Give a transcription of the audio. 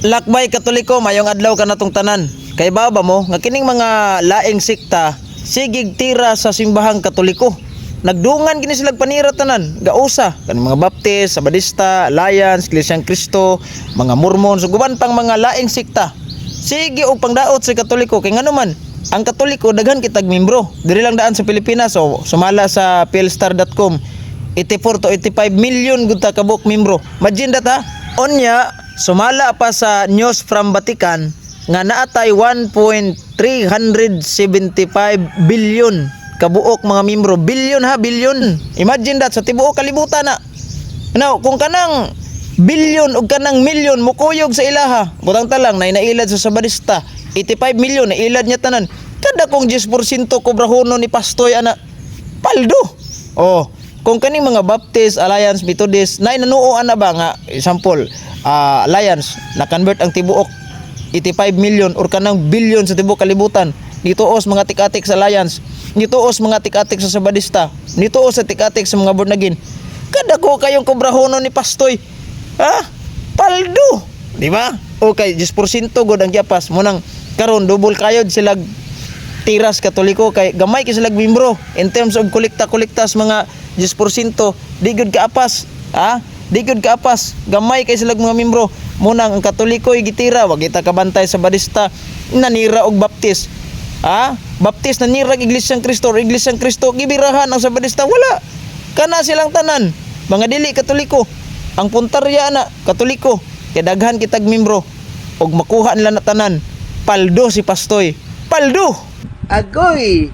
Lakbay Katoliko, mayong adlaw kanatong tanan. Kay ba mo nga kining mga laing sekta sigig tira sa simbahang Katoliko? Nagdungan kini sila panira tanan, gausa kaning mga Baptist, Sabadista, Alliance, Iglesia Kristo, mga Mormon, ug uban pang mga laing sekta. Sige og pangdaot sa Katoliko kay ngano man ang Katoliko daghan kitag membro. Diri lang daan sa Pilipinas o sumala sa philstar.com, 84 to 85 million gud ta kabuok membro. Imagine that, ha. Onya, sumala pa sa news from Vatican nga naatay 1.375 billion kabuok mga membro. Billion ha, billion. Imagine that sa tibuok kalibutan na. Now, kung kanang billion ug kanang million mukuyog sa ilaha, butang talang na nailad sa Sabadista, 85 million nailad niya tanan. Kada kung 10% kobrahono ni Pastoy ana, paldo. Oh, kung kaning mga Baptist, Alliance, Methodist, na nanuo ana ba nga example, Alliance na convert ang tibuok 85 million or kanang billion sa tibuok kalibutan. Nituos mga tik-atik sa Alliance, nituos mga tik-atik sa Sabadista, nituos sa tik-atik sa mga born again. Kada ko kayong kobrahono ni Pastoy. Ha? Paldo. Di ba? Okay, 10% gud ang giapas mo nang karon double kayod sila tiras Katoliko kay gamay kay sila membro in terms of kolekta-kolekta sa mga 10%, di gud kaapas, ha, di gud kaapas, gamay kay sila mga membro. Munang ang Katoliko gitira, wa kita kabantay sa Badista nanira og Baptist, ha. Baptist nanira og Iglesia Kristo or Iglesia Kristo gibirahan ang Sabadista. Wala kana silang tanan mga dili Katoliko. Ang puntarya na Katoliko kay daghan kitag membro og makuha nila na tanan, paldo si Pastoy, paldo. Agoy!